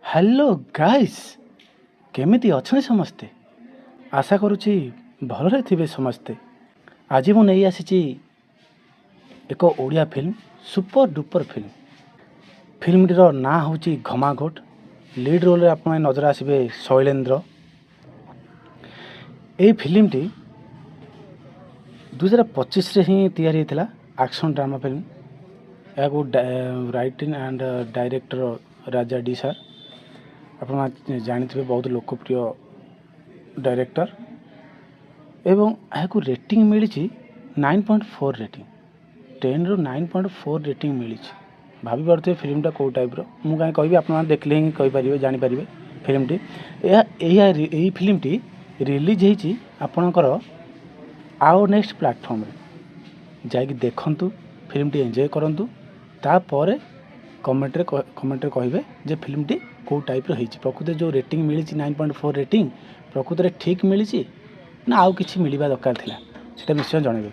Hello guys, କେମିତି ଅଛନ୍ତି ସମସ୍ତେ? ଆଶା କରୁଛି ଭଲରେ ଥିବେ ସମସ୍ତେ। ଆଜି ମୁଁ ନେଇ ଆସିଛି ଏକ Odia film, super duper film. ଫିଲ୍ମଟିର ନାଁ ହେଉଛି ଘମାଘୋଟ। ଲିଡ୍ ରୋଲ୍ରେ ଆପଣମାନେ ନଜର ଆସିବେ ଶୈଳେନ୍ଦ୍ର। ଏହି ଫିଲ୍ମଟି 2025ରେ ହିଁ ତିଆରି ହେଇଥିଲା। Action drama film. ଏହାକୁ writing and director Raja D sir, ଆପଣ ଜାଣିଥିବେ, ବହୁତ ଲୋକପ୍ରିୟ ଡାଇରେକ୍ଟର। ଏବଂ ଏହାକୁ ରେଟିଂ ମିଳିଛି 9.4 ରେଟିଂ। 10ରୁ 9.4 ରେଟିଂ ମିଳିଛି। ଭାବିପାରୁଥିବେ ଫିଲ୍ମଟା କେଉଁ ଟାଇପ୍ର। ମୁଁ କାହିଁ କହିବି, ଆପଣମାନେ ଦେଖିଲେ ହିଁ କହିପାରିବେ, ଜାଣିପାରିବେ ଫିଲ୍ମଟି। ଏହା ଏହା ଏହି ଫିଲ୍ମଟି ରିଲିଜ୍ ହେଇଛି ଆପଣଙ୍କର ଆଉ ନେକ୍ସଟ ପ୍ଲାଟଫର୍ମରେ। ଯାଇକି ଦେଖନ୍ତୁ ଫିଲ୍ମଟି, ଏନ୍ଜୟ କରନ୍ତୁ। ତାପରେ କମେଣ୍ଟରେ କହିବେ ଯେ ଫିଲ୍ମଟି କେଉଁ ଟାଇପ୍ର ହେଇଛି। ପ୍ରକୃତରେ ଯେଉଁ ରେଟିଂ ମିଳିଛି, 9.4 ରେଟିଂ, ପ୍ରକୃତରେ ଠିକ୍ ମିଳିଛି ନା ଆଉ କିଛି ମିଳିବା ଦରକାର ଥିଲା, ସେଇଟା ନିଶ୍ଚୟ ଜଣାଇବେ।